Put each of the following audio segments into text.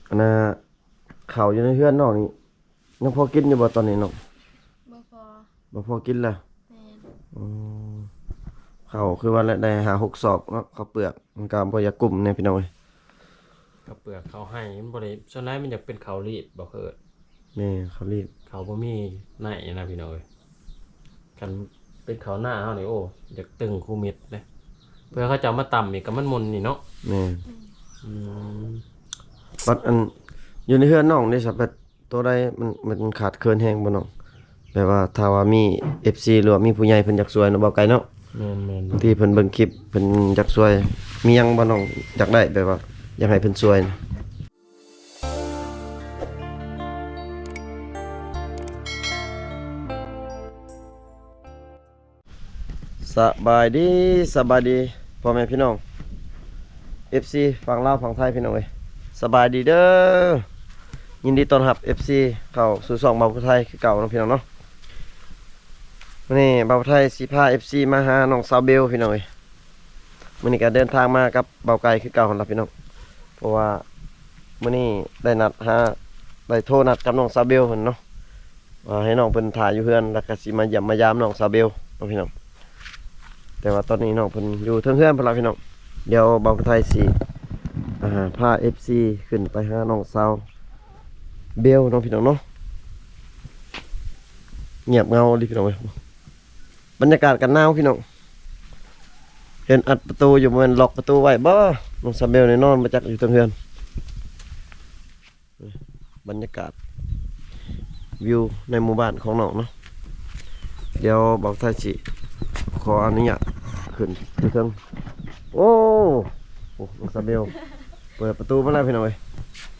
ອັນນ່າ ເຂົ້າຢູ່ໃນເຮືອນນ້ອງນີ້ ຍັງພໍກິນຢູ່ບໍ່ຕອນນີ້ນ້ອງ? ບໍ່ພໍ ບໍ່ພໍກິນລະ. ແມ່ນ. ອໍ ເຂົ້າຄືວ່າລະໄດ້ຫ້າຫົກສອບເນາະ ເຂົ້າເປືອກ ມັນກໍບໍ່ຢາກກຸ້ມແດ່ພີ່ນ້ອງເອີຍ. ເຂົ້າເປືອກເຂົ້າໄຮ່ມັນບໍ່ໄດ້ ສ່ວນຫຼາຍມັນຢາກເປັນເຂົ້າລີບບໍ່ເຄີດ. ແມ່ນ ເຂົ້າລີບ ເຂົ້າບໍ່ມີໃນນະພີ່ນ້ອງເອີຍ. ຄັນເປັນເຂົ້ານາເຮົານີ້ ໂອ້ ຢາກຕຶງຄູ່ມິດເດ້ ເພື່ອເຂົາເຈົ້າມາຕຳອີກກໍມັນໝຸ່ນນີ້ເນາະ. ແມ່ນ. ອືມ ບັດອັນ ຢູ່ໃນເຮືອນນ້ອງນີ້ສະ ແບບໂຕໃດມັນ ມັນຂາດເຂີນແຮງບໍ່ນ້ອງ? ແບບວ່າຖ້າວ່າມີເອັຟຊີ ຫຼືວ່າມີຜູ້ໃຫຍ່ເພິ່ນຢາກຊ່ວຍເນາະ ເບົາໄກ່ເນາະ. ແມ່ນໆ ທີ່ເພິ່ນເບິ່ງຄລິບ ເພິ່ນຢາກຊ່ວຍ ມີຫຍັງບໍ່ນ້ອງຢາກໄດ້ ແບບວ່າຢາກໃຫ້ເພິ່ນຊ່ວຍ? ສະບາຍດີ ສະບາຍດີພໍ່ແມ່ພີ່ນ້ອງ ເອັຟຊີຝັ່ງລາວຝັ່ງໄທພີ່ນ້ອງເອີຍ ສະບາຍດີເດີ. ຍິນດີຕ້ອນຮັບເອັຟຊີເຂົ້າສູ່ຊ່ອງບ່າວຜູ້ໄທຄືເກົ່າເນາະພີ່ນ້ອງເນາະ. ມື້ນີ້ບ່າວຜູ້ໄທຊິພາເອັຟຊີມາຫານ້ອງສາວເບວພີ່ນ້ອງເອີຍ. ມື້ນີ້ກໍເດີນທາງມາກັບບ່າວໄກ່ຄືເກົ່າຫັ້ນລະພີ່ນ້ອງ ເພາະວ່າມື້ນີ້ໄດ້ນັດຫາ ໄດ້ໂທນັດກັບນ້ອງສາວເບວເພິ່ນເນາະ ວ່າໃຫ້ນ້ອງເພິ່ນຖ້າຢູ່ເຮືອນ ແລ້ວກໍຊິມາຢ້ຽມມາຢາມນ້ອງສາວເບວເນາະພີ່ນ້ອງ. ແຕ່ວ່າຕອນນີ້ນ້ອງເພິ່ນຢູ່ເທິງເຮືອນພຸ້ນລະພີ່ນ້ອງ. ດຽວບ່າວຜູ້ໄທຊິ ອ່າ ພາເອັຟຊີຂຶ້ນໄປຫານ້ອງສາວເບວເນາະພີ່ນ້ອງເນາະ. ງຽບເຫງົາອີ່ຫຼີພີ່ນ້ອງເອີຍ ບັນຍາກາດກໍໜາວພີ່ນ້ອງ. ເຫັນອັດປະຕູຢູ່ ບໍ່ແມ່ນລັອກປະຕູໄວ້ບໍ່? ນ້ອງສາວເບວນີ້ນອນບໍ່ຈັກຢູ່ເທິງເຮືອນ. ບັນຍາກາດວິວໃນໝູ່ບ້ານຂອງນ້ອງເນາະ. ດຽວບ່າວໄທຊິຂໍອະນຸຍາດຂຶ້ນຢູ່ເທິງ. ໂອ້ ໂອ້ ນ້ອງສາວເບວເປີດປະຕູມາແລ້ວພີ່ນ້ອງເອີຍ.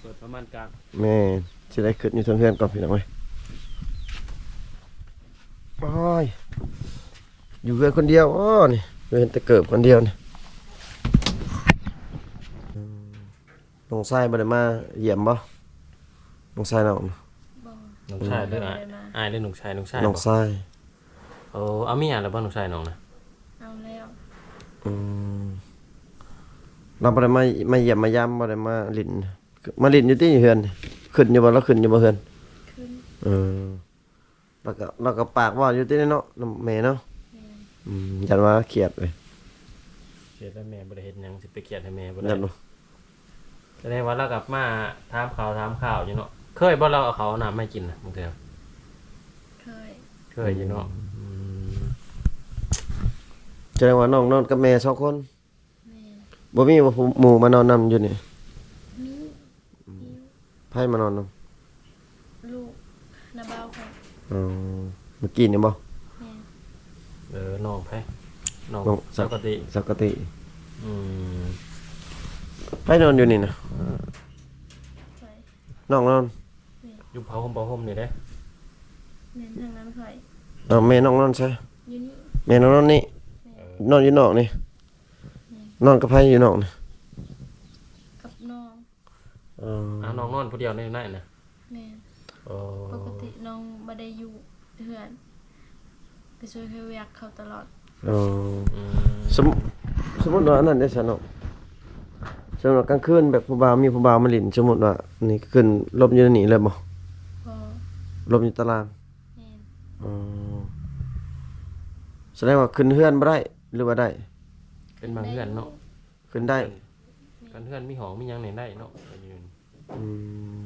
ເປີດປະມານກາງ. ແມ່ນ. ຊິໄດ້ຂຶ້ນຢູ່ເທິງເຮືອນກ່ອນພີ່ນ້ອງເອີຍ. ໂອ້ຍ ຢູ່ເຮືອນຄົນດຽວ. ອໍ ນີ້ເຫັນແຕ່ເກີບຄົນດຽວນີ້. ນ້ອງຊາຍບໍ່ໄດ້ມາຢ້ຽມບໍ່? ນ້ອງຊາຍນ້ອງ. ບໍ່. ນ້ອງຊາຍ ອືມ ຫຼືອ້າຍ? ບໍ່ໄດ້ມາ. ອ້າຍ ຫຼືນ້ອງຊາຍ? ນ້ອງຊາຍ. ນ້ອງຊາຍ. ໂອ້ ເອົາເມຍແລ້ວບໍ່ນ້ອງຊາຍນ້ອງນະ? ເອົາແລ້ວ. ອືມ ລາວບໍ່ໄດ້ມາ ມາຢ້ຽມມາຢາມ ບໍ່ໄດ້ມາຫຼິ້ນ? ມາຫຼິ້ນຢູ່ຕິເຮືອນ? ຂຶ້ນຢູ່ບໍ່? ລາວຂຶ້ນຢູ່ບໍ່ເຮືອນ? ຂຶ້ນ. ເອີ ລາວກໍ ລາວກໍປາກເວົ້າຢູ່ຕິເນາະ ນຳແມ່ເນາະ. ແມ່ນ. ອືມ ຢ້ານວ່າຄຽດເວີຍ. ຄຽດແລ້ວແມ່ບໍ່ໄດ້ເຮັດຫຍັງ ຊິໄປຄຽດໃຫ້ແມ່ບໍ່ໄດ້. ຢ້ານບໍ່? ສະແດງວ່າລາວກໍມາຖາມຂ່າວຖາມຄາວຢູ່ເນາະ. ເຄີຍບໍ່ລາວເອົາເຂົ້າເອົານ້ຳມາໃຫ້ກິນນະບາງເທື່ອ? ເຄີຍ. ເຄີຍຢູ່ເນາະ. ອືມ ອືມ ສະແດງວ່ານ້ອງນອນກັບແມ່ສອງຄົນ? ແມ່ນ. ບໍ່ມີບໍ່ ຜູ້ ໝູ່ມານອນນຳຢູ່ນີ້? ມີ. ອືມ ມີ. ໃຜມານອນນຳ? ລູກນ້າບ່າວຂ້ອຍ. ອໍ ເມື່ອກີ້ນີ້ບໍ່? ແມ່ນ. ເອີ ນ້ອງໃຜ? ນ້ອງ ນ້ອງ ສາວກະຕິ. ສາວກະຕິ. ອືມ ໃຜນອນຢູ່ນີ້ນະ? ຂ້ອຍ. ນ້ອງນອນ? ແມ່ນ. ຢູ່ຜ້າຫົ່ມ ຜ້າຫົ່ມນີ້ເດ້? ແມ່ນ ທາງນັ້ນຂ້ອຍ. ເອົາ ແມ່ນ້ອງນອນໃສ? ຢູ່ນີ້. ແມ່ນ້ອງນອນນີ້? ແມ່ນ. ນອນຢູ່ນອກນີ້? ແມ່ນ. ນອນກັບໃຜຢູ່ນອກນີ້? ກັບນ້ອງ. ເອີ ອ້າວ ນ້ອງນອນຜູ້ດຽວໃນນັ້ນນະ? ແມ່ນ. ເອີ ປົກກະຕິນ້ອງບໍ່ໄດ້ຢູ່ເຮືອນ ໄປຊ່ວຍເຮັດວຽກເຂົາຕະຫຼອດ. ເອີ ອືມ ສົມ ສົມມຸດວ່າອັນນັ້ນເດ້ຊະເນາະ ສົມມຸດວ່າກາງຄືນແບບຜູ້ບ່າວ ມີຜູ້ບ່າວມາຫຼິ້ນ ສົມມຸດວ່ານີ້ຂຶ້ນລົມຢູ່ໃນນີ້ເລີຍບໍ່? ບໍ່. ລົມຢູ່ຕາລາງ? ແມ່ນ. ອໍ ສະແດງວ່າຂຶ້ນເຮືອນບໍ່ໄດ້ ຫຼືວ່າໄດ້? ເປັນບາງເຮືອນເນາະ. ຂຶ້ນໄດ້. ຄັນເຮືອນມີຫ້ອງມີຫຍັງນີ້ໄດ້ເນາະ. ອືມ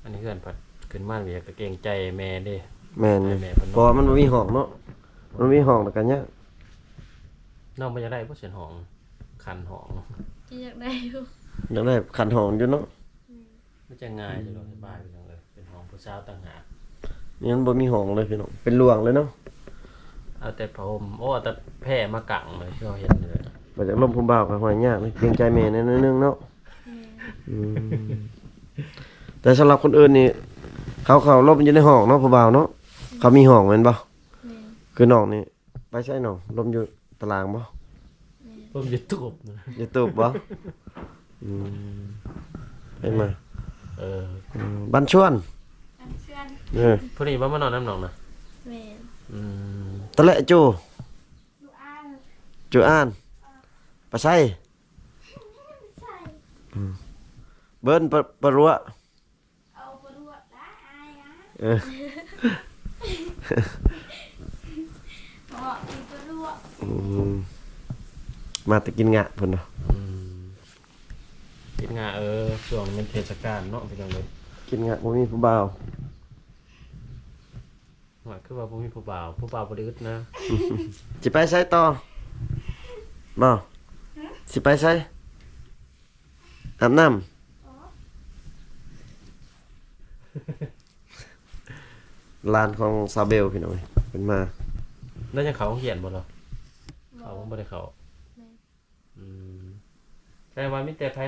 ອັນນີ້ເຮືອນພັດຂຶ້ນມາ ຢາກກະເກງໃຈແມ່ເດ້. ແມ່ນ. ໃຫ້ແມ່ເພິ່ນນອນ ເພາະວ່າມັນບໍ່ມີຫ້ອງເນາະ ມັນມີຫ້ອງແລ້ວກະຍາກ. ນ້ອງບໍ່ຢາກໄດ້ບໍ່ຊັ້ນຫ້ອງ ຄັນຫ້ອງ? ກໍຢາກໄດ້ຢູ່ ຢາກໄດ້ຄັນຫ້ອງຢູ່ເນາະ. ອືມ ມັນຈະງ່າຍ ອືມ ສະດວກສະບາຍ ພີ່ນ້ອງເອີຍ. ເປັນຫ້ອງຜູ້ສາວຕ່າງຫາກ. ນີ້ມັນບໍ່ມີຫ້ອງເລີຍພີ່ນ້ອງ ເປັນຫຼວງເລີຍເນາະ. ເອົາແຕ່ຜ້າຫົ່ມ ໂອ້ ເອົາແຕ່ແພມາກາງເລີຍ ຄືເຮົາເຮັດນີ້ແຫຼະ. ວ່າຈະລົມຜູ້ບ່າວກໍຫ້ອຍຍາກເນາະ ເກງໃຈແມ່ແດ່ໜ້ອຍໜຶ່ງເນາະ. ແມ່ນ. ອືມ ແຕ່ສຳລັບຄົນອື່ນນີ້ ເຂົາ ເຂົາລົມຢູ່ໃນຫ້ອງເນາະ ຜູ້ບ່າວເນາະ. ແມ່ນ. ເຂົາມີຫ້ອງແມ່ນບໍ່? ແມ່ນ. ຄືນ້ອງນີ້ ໄປໃສນ້ອງ? ລົມຢູ່ຕາລາງບໍ່? ແມ່ນ. ລົມຢູທູບນະ. ຢູທູບບໍ່? ອືມ ໃຜມາ? ເອີ ອືມ ບ້ານຊວນ ບ້ານຊວນ. ເອີ ຜູ້ນີ້ບໍ່ມານອນນຳນ້ອງນະ? ແມ່ນ. ອືມ ຕະແລະໂຈ ໂຈອານ ໂຈອານ ປາໄຊ ອືມ ເບີນ ປາ ປາລົວະ. ເອີ ເພາະວ່າກິນສະດວກ. ອືມ ມາແຕ່ກິນງະພຸ້ນເນາະ. ອືມ ກິນງະ ເອີ ຊ່ວງແມ່ນເທດສະການເນາະ ພີ່ນ້ອງເອີຍ. ກິນງະບໍ່ມີຜູ້ບ່າວ. ວ່າຄືວ່າບໍ່ມີຜູ້ບ່າວ ຜູ້ບ່າວບໍ່ໄດ້ອຶດນະ. ຊິໄປໃສຕໍ່? ບໍ່ ຊິໄປໃສ? ອາບນ້ຳ. ຫຼານຂອງສາວເບວ ພີ່ນ້ອງເອີຍ ເພິ່ນມາ. ແລ້ວຍັງເຂົ້າໂຮງຮຽນບໍ່ລະ? ບໍ່ ເຂົ້າ ບໍ່ໄດ້ເຂົ້າ. ແມ່ນ. ອືມ ແຕ່ວ່າມີແຕ່ໃຜ?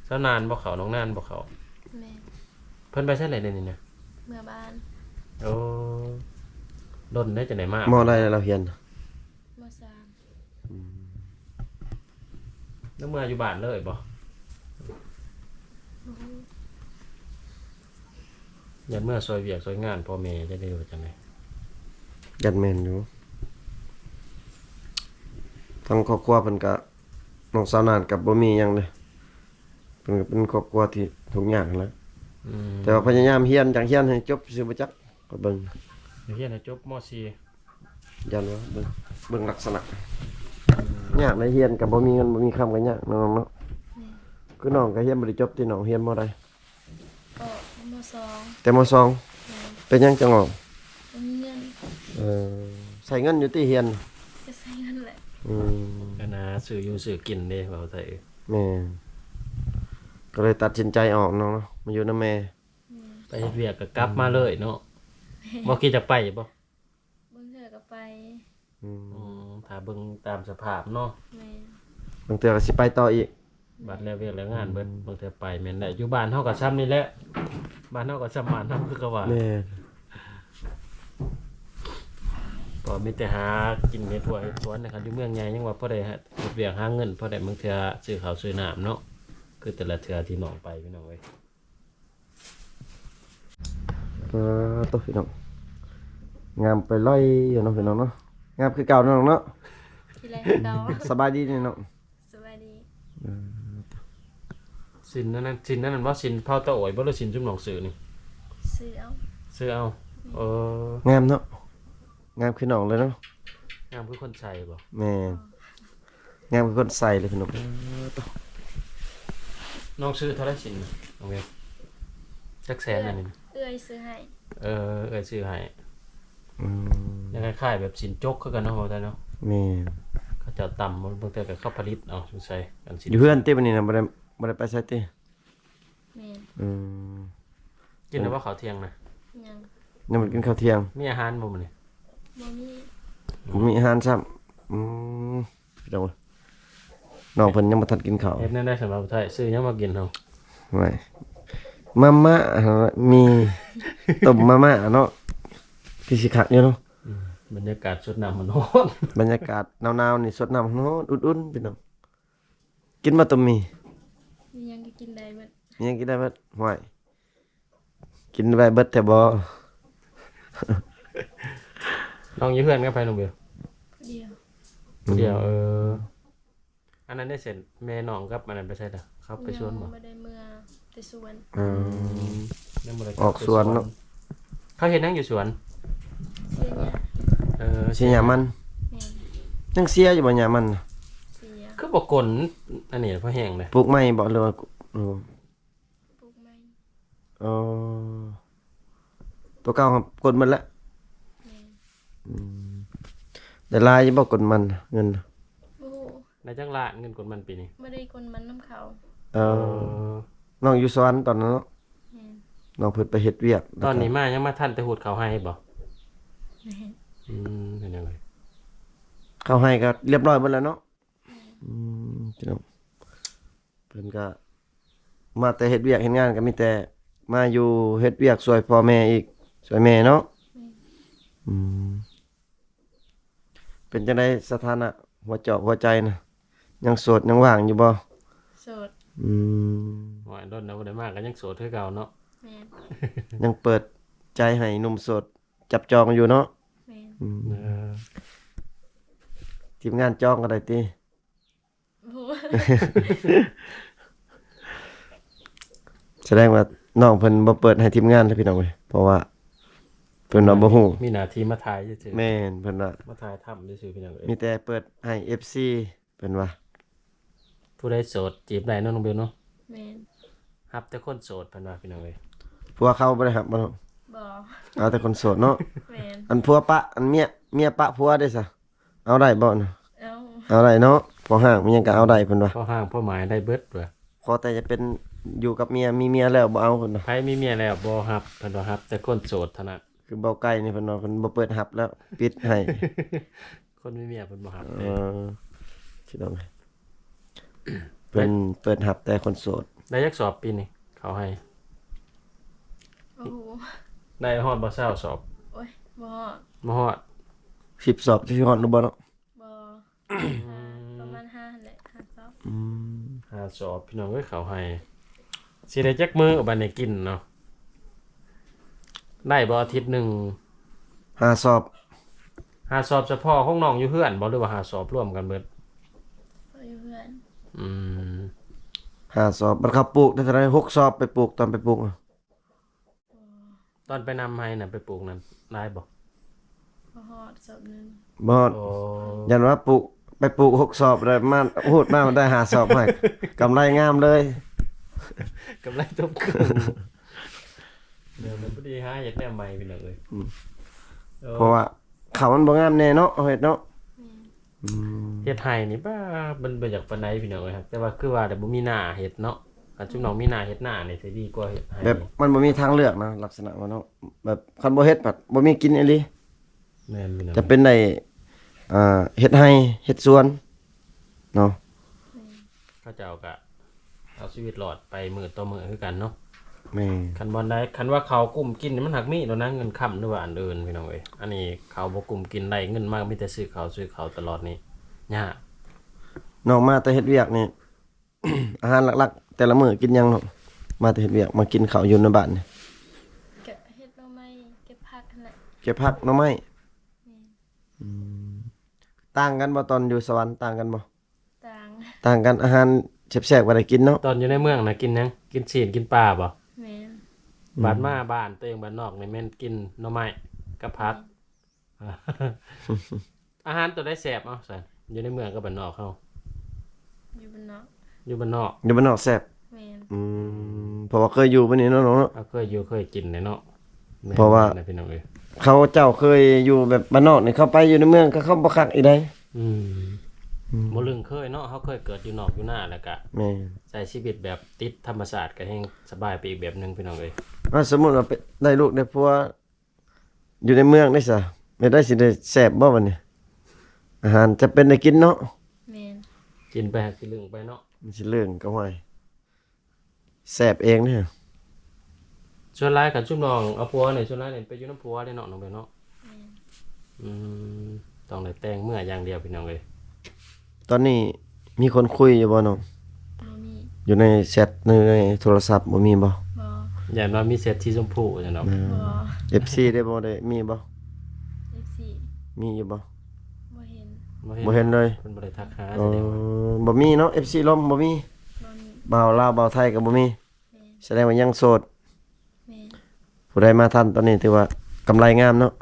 ສາວນານບໍ່ເຂົ້າ ນ້ອງນານບໍ່ເຂົ້າ. ແມ່ນ. ເພິ່ນໄປໃສແລ້ວດຽວນີ້ນະ? ເມືອບ້ານ. ໂອ້ ດົນແລ້ວຈັ່ງໄດ້ມາ. ມໍໃດລາວຮຽນ? ມໍສາມ. ອືມ ແລ້ວເມືອຢູ່ບ້ານເລີຍບໍ່? ບໍ່ຮູ້. ຢ້ານເມືອຊ່ອຍວຽກຊ່ອຍງານພໍ່ແມ່ ຈັກໄດ້ວ່າຈັ່ງໃດ. ຢ້ານແມ່ນຢູ່. ທາງຄອບຄົວເພິ່ນກະ ນ້ອງສາວນານກະບໍ່ມີຫຍັງເດ້ ເພິ່ນກະເປັນຄອບຄົວທີ່ທຸກຍາກຫັ້ນແຫຼະ. ອືມ ແຕ່ວ່າພະຍາຍາມຮຽນ ຢາກຮຽນໃຫ້ຈົບຊື່ບໍ່ຈັກ ກໍເບິ່ງ ຢາກຮຽນໃຫ້ຈົບ ມໍສີ່. ຢ້ານວ່າເບິ່ງ ເບິ່ງລັກສະນະ. ອືມ ຍາກໃດ໋ ຮຽນກໍບໍ່ມີເງິນບໍ່ມີຄຳກໍຍາກເນາະນ້ອງເນາະ. ແມ່ນ. ຄືນ້ອງກໍຮຽນບໍ່ໄດ້ຈົບຕິ ນ້ອງຮຽນມໍໃດ? ກໍ ມໍສອງ. ແຕ່ມໍສອງ. ແມ່ນ. ເປັນຫຍັງຈັ່ງອອກ? ບໍ່ມີເງິນ. ເອີ ໃຊ້ເງິນຢູ່ຕິຮຽນ? ກໍໃຊ້ເງິນແຫຼະ. ອືມ ອັນນ່າ ຊື້ຢູ່ຊື້ກິນເດ້ ເວົ້າໄທ. ແມ່ນ. ກໍເລີຍຕັດສິນໃຈອອກເນາະ ມາຢູ່ນຳແມ່. ແມ່ນ. ໄປເຮັດວຽກກໍກັບມາເລີຍເນາະ. ແມ່ນ. ບໍ່ຄິດຈະໄປບໍ່? ບາງເທື່ອກໍໄປ. ອືມ ອືມ ຖ້າເບິ່ງຕາມສະພາບເນາະ. ແມ່ນ. ບາງເທື່ອກໍຊິໄປຕໍ່ອີກ. ບັດແລ້ວວຽກແລ້ວງານເບິດ. ອືມ ບາງເທື່ອໄປ. ແມ່ນແຫຼະ ຢູ່ບ້ານເຮົາກໍຊ່ຳນີ້ແຫຼະ ບ້ານເຮົາກໍຊ່ຳບ້ານເຮົາຄືເຂົາວ່າ. ແມ່ນ. ກໍມີແຕ່ຫາກິນເຮັດຫົວເຮັດສວນນະຄັບ ຢູ່ເມືອງໃຫຍ່ຍັງວ່າພໍໄດ້ເຮັດວຽກຫາເງິນ ພໍໄດ້ບາງເທື່ອຊື້ເຂົ້າຊື້ນ້ຳເນາະ ຄືແຕ່ລະເທື່ອທີ່ນ້ອງໄປ ພີ່ນ້ອງເອີຍ. ເອີ ໂຕ ພີ່ນ້ອງ ງາມໄປລ້ອຍຢູ່ເນາະ ພີ່ນ້ອງເນາະ. ງາມຄືເກົ່າເນາະ ນ້ອງເນາະ. ທີ່ແລກຄືເກົ່າ. ສະບາຍດີນີ້ນ້ອງ. ສະບາຍດີ. ເອີ ສິນອັນນັ້ນ ສິນອັນນັ້ນບໍ່? ສິນເຜົ່າຕາໂອຍບໍ່ ຫຼືສິນຊຸມນ້ອງຊື່ນີ້? ຊື່ເອົາ. ຊື່ເອົາ. ແມ່ນ. ເອີ ງາມເນາະ ງາມຄືນ້ອງເລີຍເນາະ. ງາມຄືຄົນໃສ່ບໍ່? ແມ່ນ. ອໍ. ງາມຄືຄົນໃສ່ເລີຍພີ່ນ້ອງ. ເອີ ໂຕ ນ້ອງຊື້ເທົ່າໃດສິນນະ ນ້ອງເວວ? ຈັກແສນອັນນີ້ນະ? ເອື້ອຍ ເອື້ອຍຊື້ໃຫ້. ເອີ ເອື້ອຍຊື້ໃຫ້. ອືມ ຍັງຄ້າຍໆແບບສິນຈົກຄືກັນເນາະ ເວົ້າໄດ້ເນາະ. ແມ່ນ. ເຂົາເຈົ້າຕຳ ບາງເທື່ອກໍເຂົາຜະລິດເອົາ ສົງໄສ ອັນສິນ. ຢູ່ເຮືອນຕິບັດນີ້ນະ ບໍ່ໄດ້ ບໍ່ໄດ້ໄປໃສຕິ? ແມ່ນ. ອືມ ກິນແລ້ວບໍ່ເຂົ້າທ່ຽງນະ? ຍັງ. ຍັງບໍ່ໄດ້ກິນເຂົ້າທ່ຽງ. ມີອາຫານບໍ່ມື້ນີ້? ບໍ່ມີ. ບໍ່ມີອາຫານຊ້ຳ. ອືມ ພີ່ນ້ອງເອີຍ ນ້ອງເພິ່ນຍັງບໍ່ທັນກິນເຂົ້າ. ເຮັດແນວໃດສຳລັບໄທ ຊື້ຫຍັງມາກິນເຮົາ? ໂອ້ຍ ມາມ່າ ມີຕົ້ມມາມ່າເນາະ ຄືຊິຄັກຢູ່ເນາະ. ອືມ ບັນຍາກາດສົດນ້ຳຮ້ອນໆ ບັນຍາກາດໜາວໆນີ້ສົດນ້ຳຮ້ອນໆ ອຸ່ນໆ ພີ່ນ້ອງ. ກິນບໍ່ຕົ້ມໝີ່? ມີຫຍັງກໍກິນໄດ້ເບິດ. ມີຫຍັງກິນໄດ້ເບິດ. ຫ້ວຍ ກິນໄວ້ເບິດແທ້ບໍ່? ນ້ອງຢູ່ເຮືອນກັບໃຜນ້ອງເບວ? ຜູ້ດຽວ. ຜູ້ດຽວ. ອືມ ເອີ ອັນນັ້ນໄດ້ເຊັ່ນ ແມ່ນ້ອງກັບອັນນັ້ນໄປໃສລະ? ເຂົາໄປສວນບໍ່? ຍັງບໍ່ໄດ້ເມືອແຕ່ສວນ. ອືມ ອືມ ຍັງບໍ່ໄດ້ ອອກສວນເນາະ. ເຂົາເຮັດຫຍັງຢູ່ສວນ? ເສຍຫຍ້າ. ເອີ ເສຍຫຍ້າມັນ. ແມ່ນ. ຍັງເສຍຢູ່ບໍ່ຫຍ້າມັນ? ເສຍ. ຄືບໍ່ກົນອັນນີ້ພໍແຫ້ງເດ້? ປູກໃໝ່ບໍ່ ຫຼືວ່າ ປູກໃໝ່. ອໍ ໂຕເກົ່າຫັ້ນກົນໝົດແລ້ວ. ແມ່ນ. ອືມ ໄດ້ຫຼາຍຢູ່ບໍ່ກົນມັນ ເງິນ? ບໍ່ຮູ້. ໄດ້ຈັກລ້ານເງິນກົນມັນປີນີ້? ບໍ່ໄດ້ກົນມັນນຳເຂົາ. ເອີ ເອີ ນ້ອງຢູ່ສວນຕອນນັ້ນເນາະ. ແມ່ນ. ນ້ອງເພິ່ນໄປເຮັດວຽກ. ຕອນນີ້ມາຍັງມາທັນແຕ່ຫູດເຂົ້າໄຮ່ບໍ່? ແມ່ນ. ອືມ ເປັນຫຍັງເລີຍ? ເຂົ້າໄຮ່ກໍລຽບຮ້ອຍໝົດແລ້ວເນາະ. ແມ່ນ. ອືມ ພີ່ນ້ອງ ເພິ່ນກະມາແຕ່ເຮັດວຽກເຮັດງານ ກະມີແຕ່ມາຢູ່ເຮັດວຽກຊ່ວຍພໍ່ແມ່ອີກ ຊ່ວຍແມ່ເນາະ. ແມ່ນ. ອືມ ເປັນຈັ່ງໃດສະຖານະຫົວຈອກຫົວໃຈນະ? ຍັງໂສດຍັງວ່າງຢູ່ບໍ່? ໂສດ. ອືມ ໂອ້ຍ ດົນແລ້ວບໍ່ໄດ້ມາ ກະຍັງໂສດຄືເກົ່າເນາະ. ແມ່ນ. ຍັງເປີດໃຈໃຫ້ໜຸ່ມໂສດຈັບຈອງຢູ່ເນາະ. ແມ່ນ. ອືມ ເອີ ທີມງານຈອງກໍໄດ້ຕິ? ໂອ້ ສະແດງວ່ານ້ອງເພິ່ນບໍ່ເປີດໃຫ້ທີມງານເລີຍ ພີ່ນ້ອງເອີຍ ເພ ະວ່າເພິ່ນວ່າບໍ່ຮູ້ ມີໜ້າທີ່ມາຖ່າຍຊື່ໆ ແມ່ນ ເພິ່ນວ່າມາຖ່າຍທຳຊື່ໆ ພີ່ນ້ອງເອີຍ ມີແຕ່ເປີດໃຫ້ເອັຟຊີ ເພິ່ນວ່າ ຜູ້ໃດໂສດຈີບໄດ້ເນາະ ນ້ອງເບວເນາະ ແມ່ນ ຮັບແຕ່ຄົນໂສດ ເພິ່ນວ່າ ພີ່ນ້ອງເອີຍ ຜົວເຂົາບໍ່ໄດ້ຮັບບໍ່ເນາະ ບໍ່ ເອົາແຕ່ຄົນໂສດເນາະ ແມ່ນ ອັນຜົວປະ ອັນເມຍ ເມຍປະຜົວເດ້ຊະ ເອົາໄດ້ບໍ່ນະ ເອົາ ເອົາໄດ້ເນາະ ພໍຫ້າງມີຫຍັງກໍເອົາໄດ້ເພິ່ນວ່າ ພໍຫ້າງພໍໝາຍໄດ້ເບິດວ່າ ຂໍແຕ່ຢ່າເປັນຢູ່ກັບເມຍ ມີເມຍແລ້ວບໍ່ເອົາເພິ່ນວ່າ ໃຜມີເມຍແລ້ວບໍ່ຮັບ ເພິ່ນວ່າຮັບແຕ່ຄົນໂສດເທົ່ານັ້ນ ຄືເບົາໄກ່ນີ້ເພິ່ນວ່າເພິ່ນບໍ່ເປີດຮັບແລ້ວ ປິດໃຫ້ ຄົນມີເມຍເພິ່ນບໍ່ຮັບເດ້ ເອີ ພີ່ນ້ອງ ເພິ່ນເປີດຮັບແຕ່ຄົນໂສດ ໄດ້ຈັກສອບປີນີ້ເຂົ້າໄຮ່ ໂອ້ໂຫ ໄດ້ຮອດບໍ່ຊາວສອບ ໂອ້ຍ ບໍ່ຮອດ ບໍ່ຮອດ ສິບສອບ ຊິຮອດຫຼືບໍ່ເນາະ ບໍ່ ປະມານຫ້າຫັ້ນແຫຼະ ຫ້າສອບ ອືມ ຫ້າສອບ ພີ່ນ້ອງເອີຍ ເຂົ້າໄຮ່ ຊິໄດ້ຈັກມື້ບັດນີ້ກິນເນາະ ໄດ້ບໍ່ອາທິດໜຶ່ງ ຫ້າສອບ ຫ້າສອບສະເພາະຂອງນ້ອງຢູ່ເຮືອນບໍ່ ຫຼືວ່າຫ້າສອບລວມກັນເບິດ? ຢູ່ເຮືອນ ອືມ ຫ້າສອບ ບັດເຂົາປູກໄດ້ເທົ່າໃດ? ຫົກສອບ ໄປປູກ ຕອນໄປປູກ ຕອນໄປນຳໄຮ່ນະ ໄປປູກນັ້ນຫຼາຍບໍ່? ບໍ່ຮອດສອບໜຶ່ງ ບໍ່ຮອດ ໂອ້ ຢ້ານວ່າປູກ ໄປປູກຫົກສອບ ໄດ້ມາ ຮູດມາ ມັນໄດ້ຫ້າສອບໃຫ້ ກຳໄລງາມເລີຍ ກຳໄລທົບຄືນ ແມ່ນ ພໍດີຫາເຮັດແນວໃໝ່ ພີ່ນ້ອງເອີຍ ອືມ ເອີ ເພາະວ່າເຂົ້າມັນບໍ່ງາມແນ່ເນາະ ເຮົາເຮັດເນາະ ແມ່ນ ອືມ ເຮັດໄຮ່ນີ້ ປ້າ ມັນບໍ່ຢາກປານໃດ ພີ່ນ້ອງເອີຍ ແຕ່ວ່າຄືວ່າແຫຼະ ບໍ່ມີໜ້າເຮັດເນາະ ຄັນຊຸມນ້ອງມີໜ້າເຮັດໜ້ານີ້ ຊິດີກວ່າເຮັດໄຮ່ ແບບມັນບໍ່ມີທາງເລືອກນະ ລັກສະນະວ່າເນາະ ແບບຄັນບໍ່ເຮັດ ພັດບໍ່ມີກິນອີ່ຫຼີ ແມ່ນ ຈະເປັນໄດ້ ອ່າ ເຮັດໄຮ່ ເຮັດສວນເນາະ ແມ່ນ ເຂົາເຈົ້າກະເອົາຊີວິດລອດໄປມື້ຕໍ່ມື້ຄືກັນເນາະ ແມ່ນ ຄັນບ່ອນໃດ ຄັນວ່າເຂົາກຸ້ມກິນ ມັນຫາກມີໂລດນະ ເງິນຄຳ ຫຼືວ່າອັນອື່ນ ພີ່ນ້ອງເອີຍ ອັນນີ້ເຂົາບໍ່ກຸ້ມກິນ ໄດ້ເງິນມາມີແຕ່ຊື້ເຂົ້າ ຊື້ເຂົ້າຕະຫຼອດນີ້ ຍາກ ນ້ອງມາແຕ່ເຮັດວຽກນີ້ ອາຫານຫຼັກໆ ແຕ່ລະມື້ກິນຫຍັງເນາະ? ມາແຕ່ເຮັດວຽກ ມາກິນເຂົ້າຢູ່ໃນບ້ານນີ້ ກະເຮັດໜໍ່ໄມ້ ເກັບຜັກຫັ້ນແຫຼະ ເກັບຜັກໜໍ່ໄມ້ ແມ່ນ ອືມ ຕ່າງກັນບໍ່ ຕອນຢູ່ສະຫວັນ ຕ່າງກັນບໍ່? ຕ່າງ ຕ່າງກັນ ອາຫານແຊບໆ ກໍໄດ້ກິນເນາະ ຕອນຢູ່ໃນເມືອງນະກິນຫຍັງ? ກິນຊີ້ນ ກິນປາບໍ່? ແມ່ນ ບາດມາ ອືມ ບ້ານຕົວເອງ ບ້ານນອກນີ້ແມ່ນກິນໜໍ່ໄມ້ກັບຜັກ ແມ່ນ ອາຫານໂຕໃດແຊບ ເອົາຊັ້ນ ຢູ່ໃນເມືອງກັບບ້ານນອກເຮົາ? ຢູ່ບ້ານນອກ ຢູ່ບ້ານນອກ ຢູ່ບ້ານນອກແຊບ ແມ່ນ ອືມ ເພາະວ່າເຄີຍຢູ່ບ່ອນນີ້ເນາະ ນ້ອງເນາະ ເຮົາເຄີຍຢູ່ເຄີຍກິນແຫຼະເນາະ ແມ່ນ ເພາະວ່າ ພີ່ນ້ອງເອີຍ ເຂົາເຈົ້າເຄີຍຢູ່ແບບບ້ານນອກນີ້ ເຂົາໄປຢູ່ໃນເມືອງກໍເຂົາບໍ່ຄັກອີກໃດ ອືມ ອືມ ບໍ່ລຶ້ງເຄີຍເນາະ ເຮົາເຄີຍເກີດຢູ່ນອກຢູ່ນາ ແລ້ວກະ ແມ່ນ ໃຊ້ຊີວິດແບບຕິດທຳມະຊາດ ກໍແຮ່ງສະບາຍໄປອີກແບບໜຶ່ງ ພີ່ນ້ອງເອີຍ ວ່າສົມມຸດວ່າໄປ ໄດ້ລູກໄດ້ຜົວ ຢູ່ໃນເມືອງໄດ້ຊະ ແມ່ນໄດ້ ຊິໄດ້ແຊບບໍ່ບັດນີ້? ອາຫານຈຳເປັນໄດ້ກິນເນາະ ແມ່ນ ກິນໄປຫາຊິລຶ້ງໄປເນາະ ມັນຊິລຶ້ງກໍຫ້ວຍ ແຊບເອງເດ້ ສ່ວນຫຼາຍຄັນຊຸມນ້ອງເອົາຜົວນີ້ ສ່ວນຫຼາຍນີ້ໄປຢູ່ນຳຜົວເດ້ເນາະ ນ້ອງເບວເນາະ ແມ່ນ ອືມ ຕ້ອງໄດ້ແຕ່ງເມືອ ຢ່າງດຽວ ພີ່ນ້ອງເອີຍ ຕອນນີ້ມີຄົນຄຸຍຢູ່ບໍ່ນ້ອງ? ບໍ່ມີ ຢູ່ໃນແຊັດ ໃນ ໃນໂທລະສັບບໍ່ມີບໍ່? ບໍ່ ຢ້ານວ່າມີແຊັດສີຊົມພູຊັ້ນດອກ ບໍ່ ເອັຟຊີ ໄດ້ບໍ່ ໄດ້ມີບໍ່? ເອັຟຊີ ມີຢູ່ບໍ່? ບໍ່ເຫັນ ບໍ່ເຫັນ ບໍ່ເຫັນເລີຍ ເພິ່ນບໍ່ໄດ້ທັກຫາ ເອີ ສະແດງວ່າ ບໍ່ມີເນາະ ເອັຟຊີລົມບໍ່ມີ ບໍ່ມີ ບ່າວລາວບ່າວໄທກໍບໍ່ມີ ແມ່ນ ສະແດງວ່າຍັງໂສດ ແມ່ນ ຜູ້ໃດມາທັນຕອນນີ້ຖືວ່າກຳໄລງາມເນາະ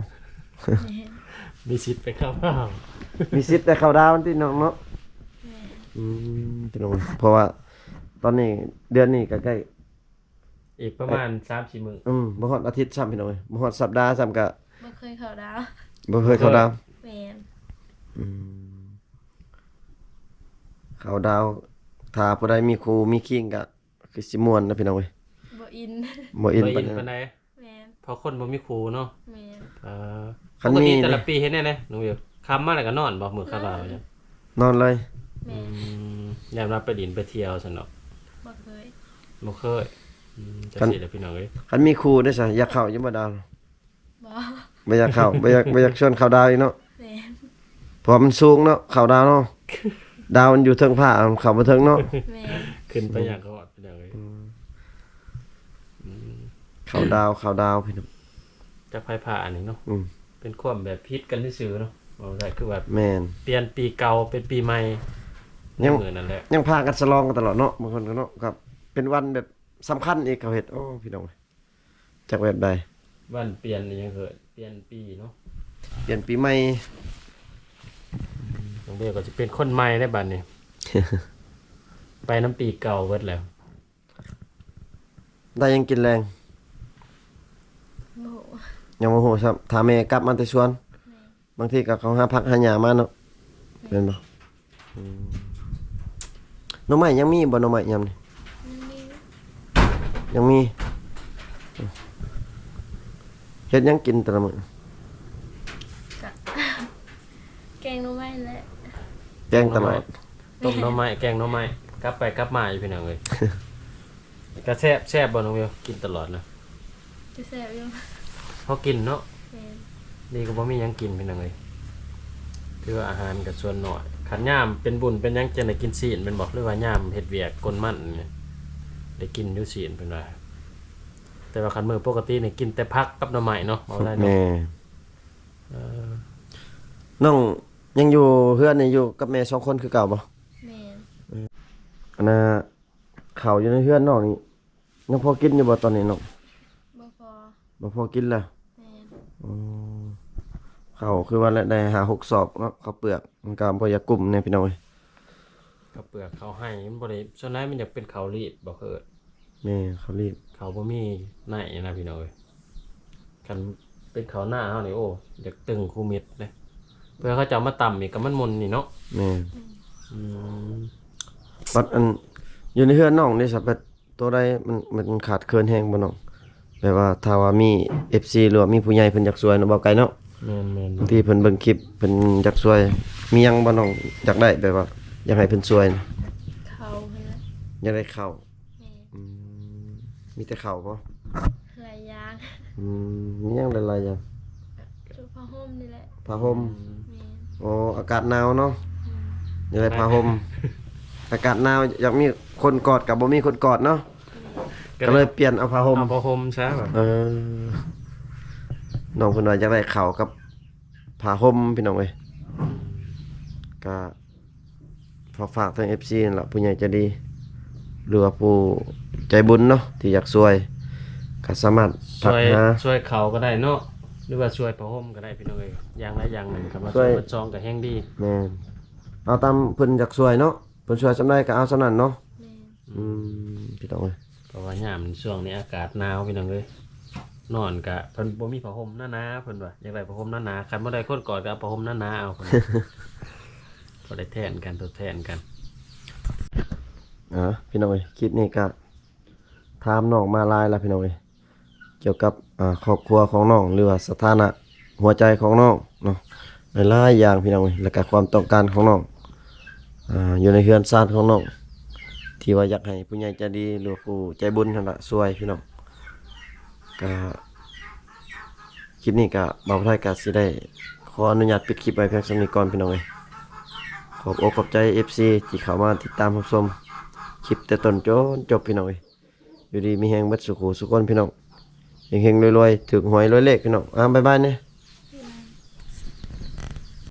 ແມ່ນ ມີສິດໄປເຂົ້າດາວ ມີສິດໄດ້ເຂົ້າດາວຕິນ້ອງເນາະ ແມ່ນ ອືມ ພີ່ນ້ອງ ເພາະວ່າຕອນນີ້ເດືອນນີ້ກໍໃກ້ ອີກປະມານສາມສີ່ມື້ ອືມ ບໍ່ຮອດອາທິດຊ້ຳ ພີ່ນ້ອງເອີຍ ບໍ່ຮອດສັບດາຊ້ຳກະ ບໍ່ເຄີຍເຂົ້າດາວ ບໍ່ເຄີຍເຂົ້າດາວ ບໍ່ເຄີຍ ແມ່ນ ອືມ ເຂົ້າດາວ ຖ້າຜູ້ໃດມີຄູ່ມີຄີງກະ ຄືຊິມ່ວນນະ ພີ່ນ້ອງເອີຍ ບໍ່ອິນ ບໍ່ອິນ ບໍ່ອິນປານໃດ ປານໃດ ແມ່ນ ເພາະຄົນບໍ່ມີຄູ່ເນາະ ແມ່ນ ເອີ ຄັນມີ ປົກກະຕິແຕ່ລະປີເຮັດແນວໃດນ້ອງວິວ? ຄ່ຳມາແລ້ວກໍນອນບໍ່? ມື້ຄ່ຳມາ ນອນເລີຍ ແມ່ນ ອືມ ຢ້ານວ່າໄປຫຼິ້ນໄປທ່ຽວຊັ້ນເນາະ ບໍ່ເຄີຍ ບໍ່ເຄີຍ ອືມ ຈັ່ງຊີ້ແຫຼະ ພີ່ນ້ອງເອີຍ ຄັນມີຄູ່ເດ້ຊະ ຢາກເຂົ້າຢູ່ບໍ່ດາວ? ບໍ່ ບໍ່ຢາກເຂົ້າ ບໍ່ຢາກ ບໍ່ຢາກຊວນເຂົ້າດາວອີກເນາະ ແມ່ນ ເພາະວ່າມັນສູງເນາະ ເຂົ້າດາວເນາະ ດາວມັນຢູ່ເທິງຟ້າ ເຂົ້າບໍ່ເຖິງເນາະ ແມ່ນ ຂຶ້ນໄປຫຍັງກໍຮອດ ພີ່ນ້ອງເອີຍ ອືມ ອືມ ເຂົ້າດາວ ເຂົ້າດາວ ພີ່ນ້ອງ ຈັກໃຜພາອັນນີ້ເນາະ ອືມ ເປັນຄວາມແບບຜິດກັນຊື່ໆເນາະ ເວົ້າໄດ້ຄືວ່າ ແມ່ນ ປ່ຽນປີເກົ່າເປັນປີໃໝ່ ຍັງ ມື້ນັ້ນແຫຼະ ຍັງພາກັນສະຫຼອງກັນຕະຫຼອດເນາະ ບາງຄົນກໍເນາະ ກໍເປັນວັນແບບສຳຄັນອີກ ເຂົາເຮັດ ໂອ້ ພີ່ນ້ອງເອີຍ ຈັກແບບໃດ ວັນປ່ຽນອີ່ຫຍັງເອີ້ນ ປ່ຽນປີເນາະ ປ່ຽນປີໃໝ່ ນ້ອງເບວກໍຊິເປັນຄົນໃໝ່ແລ້ວບັດນີ້ ໄປນຳປີເກົ່າເບິດແລ້ວ. ໄດ້ຫຍັງກິນແລງ? ບໍ່ຮູ້ ຍັງບໍ່ຮູ້ຊ້ຳ ຖ້າແມ່ກັບມາແຕ່ສວນ ແມ່ນ ບາງທີກໍເຂົາຫາຜັກຫາຫຍ້າມາເນາະ ແມ່ນ ແມ່ນບໍ່? ອືມ ໜໍ່ໄມ້ຍັງມີບໍ່? ໜໍ່ໄມ້ຍາມນີ້ ຍັງມີ ຍັງມີ. ເຮັດຫຍັງກິນແຕ່ລະມື້? ກະ ແກງໜໍ່ໄມ້ແຫຼະ ແກງຕະຫຼອດ ໜໍ່ໄມ້ ຕົ້ມໜໍ່ໄມ້ ແກງໜໍ່ໄມ້ ກັບໄປກັບມາຢູ່ ພີ່ນ້ອງເອີຍ. ກະແຊບ ແຊບບໍ່ນ້ອງເບວ? ກິນຕະຫຼອດນະ ກະແຊບຢູ່ ພໍກິນເນາະ ແມ່ນ ນີ້ກໍບໍ່ມີຫຍັງກິນ ພີ່ນ້ອງເອີຍ ຖືວ່າອາຫານກໍສ່ວນໜ້ອຍ ຄັນຍາມເປັນບຸນເປັນຫຍັງຈັ່ງໄດ້ກິນຊີ້ນແມ່ນບໍ່ ຫຼືວ່າຍາມເຮັດວຽກກົນມັນນີ້ ໄດ້ກິນຢູ່ຊີ້ນເພິ່ນວ່າ ແຕ່ວ່າຄັນມື້ປົກກະຕິນີ້ກິນແຕ່ຜັກກັບໜໍ່ໄມ້ເນາະ ເວົ້າໄດ້ເນາະ ແມ່ນ ເອີ ນ້ອງຍັງຢູ່ເຮືອນນີ້ ຢູ່ກັບແມ່ສອງຄົນຄືເກົ່າບໍ່? ແມ່ນ ອັນນ່າ ເຂົ້າຢູ່ໃນເຮືອນນ້ອງນີ້ ຍັງພໍກິນຢູ່ບໍ່ຕອນນີ້ນ້ອງ? ບໍ່ພໍ ບໍ່ພໍກິນແລ້ວ ແມ່ນ ອໍ ເຂົ້າຄືວ່າແຫຼະ ໄດ້ຫ້າຫົກສອບເນາະ ເຂົ້າເປືອກ ມັນກໍບໍ່ຢາກກຸ້ມແດ່ພີ່ນ້ອງເອີຍ ເຂົ້າເປືອກເຂົ້າໄຮ່ມັນບໍ່ໄດ້ ສ່ວນຫຼາຍມັນຢາກເປັນເຂົ້າລີບບໍ່ ຄື ແມ່ນ ເຂົ້າລີບ ເຂົ້າບໍ່ມີໃນນະພີ່ນ້ອງເອີຍ ຄັນເປັນເຂົ້ານາເຮົານີ້ ໂອ້ ຢາກຕຶງຄູ່ມິດເດ້ ເພື່ອເຂົາເຈົ້າມາຕຳອີກກໍມັນໝຸ່ນນີ້ເນາະ ແມ່ນ ອືມ ບັດອັນ ຢູ່ໃນເຮືອນນ້ອງນີ້ສະ ແບບໂຕໃດມັນ ມັນຂາດເຂີນແຮງບໍ່ນ້ອງ? ແບບວ່າຖ້າວ່າມີເອັຟຊີ ຫຼືວ່າມີຜູ້ໃຫຍ່ເພິ່ນຢາກຊ່ວຍເນາະ ເວົ້າໄກເນາະ ແມ່ນໆ ບາງທີເພິ່ນເບິ່ງຄລິບ ເພິ່ນຢາກຊ່ວຍ ມີຫຍັງບໍ່ນ້ອງຢາກໄດ້ ແບບວ່າຢາກໃຫ້ເພິ່ນຊ່ວຍ? ເຂົ້າຫັ້ນແຫຼະ ຢາກໄດ້ເຂົ້າ ແມ່ນ ອືມ ມີແຕ່ເຂົ້າບໍ່? ຫຼາຍຢ່າງ ອືມ ມີຫຍັງຫຼາຍໆຢ່າງ? ກະຜ້າຫົ່ມນີ້ແຫຼະ ຜ້າຫົ່ມ ແມ່ນ ໂອ້ ອາກາດໜາວເນາະ ແມ່ນ ຢາກໄດ້ຜ້າຫົ່ມ ອາກາດໜາວ ຢາກມີຄົນກອດກໍບໍ່ມີຄົນກອດເນາະ ແມ່ນ ກໍເລີຍປ່ຽນເອົາຜ້າຫົ່ມ ເອົາຜ້າຫົ່ມຊະ ເອີ ນ້ອງເພິ່ນວ່າຢາກໄດ້ເຂົ້າກັບຜ້າຫົ່ມ ພີ່ນ້ອງເອີຍ ກະ ຝາກ ຝາກທາງເອັຟຊີນັ້ນລະ ຜູ້ໃຫຍ່ໃຈດີ ຫຼືວ່າຜູ້ໃຈບຸນເນາະ ທີ່ຢາກຊ່ວຍ ກໍສາມາດທັກຫາ ຊ່ວຍເຂົ້າກໍໄດ້ເນາະ ຫຼືວ່າຊ່ວຍຜ້າຫົ່ມກໍໄດ້ ພີ່ນ້ອງເອີຍ ຢ່າງໃດຢ່າງໜຶ່ງ ຄັນວ່າຊ່ວຍເບິດຊອງກໍແຮງດີ ແມ່ນ ເອົາຕາມເພິ່ນຢາກຊ່ວຍເນາະ ເພິ່ນຊ່ວຍສ່ຳໃດກໍເອົາສ່ຳນັ້ນເນາະ ແມ່ນ ອືມ ອືມ ພີ່ນ້ອງເອີຍ ເພາະວ່າຍາມຊ່ວງນີ້ອາກາດໜາວ ພີ່ນ້ອງເອີຍ ນອນກະເພິ່ນບໍ່ມີຜ້າຫົ່ມໜາໆ ເພິ່ນວ່າຢາກໄດ້ຜ້າຫົ່ມໜາໆ ຄັນບໍ່ໄດ້ຄົນກອດກໍເອົາຜ້າຫົ່ມໜາໆເອົາ ເພິ່ນ ພໍໄດ້ແທນກັນ ທົດແທນກັນ ອ່າ ພີ່ນ້ອງເອີຍ ຄລິບນີ້ກະຖາມນ້ອງມາຫຼາຍລະ ພີ່ນ້ອງເອີຍ ກ່ຽວກັບ ອ່າ ຄອບຄົວຂອງນ້ອງ ຫຼືວ່າສະຖານະຫົວໃຈຂອງນ້ອງເນາະ ຫຼາຍໆຢ່າງ ພີ່ນ້ອງເອີຍ ແລ້ວກະຄວາມຕ້ອງການຂອງນ້ອງ ອ່າ ຢູ່ໃນເຮືອນຊານຂອງນ້ອງ ທີ່ວ່າຢາກໃຫ້ຜູ້ໃຫຍ່ໃຈດີ ຫຼືວ່າຜູ້ໃຈບຸນຫັ້ນລະຊ່ວຍ ພີ່ນ້ອງ ກະ ຄລິບນີ້ກະ ບ່າວໄທກະຊິໄດ້ຂໍອະນຸຍາດປິດຄລິບໄວ້ພຽງສ່ຳນີ້ກ່ອນ ພີ່ນ້ອງເອີຍ ຂອບອົກຂອບໃຈເອັຟຊີ ທີ່ເຂົ້າມາຕິດຕາມຮັບຊົມຄລິບແຕ່ຕົ້ນຈົນຈົບ ພີ່ນ້ອງເອີຍ ຢູ່ດີມີແຮງເບິດສູ່ຄູ່ສູ່ຄົນ ພີ່ນ້ອງ ເຮັງໆລວຍໆ ຖືກຫວຍລວຍເລກ ພີ່ນ້ອງ ອ່າ ບາຍບາຍແນ່.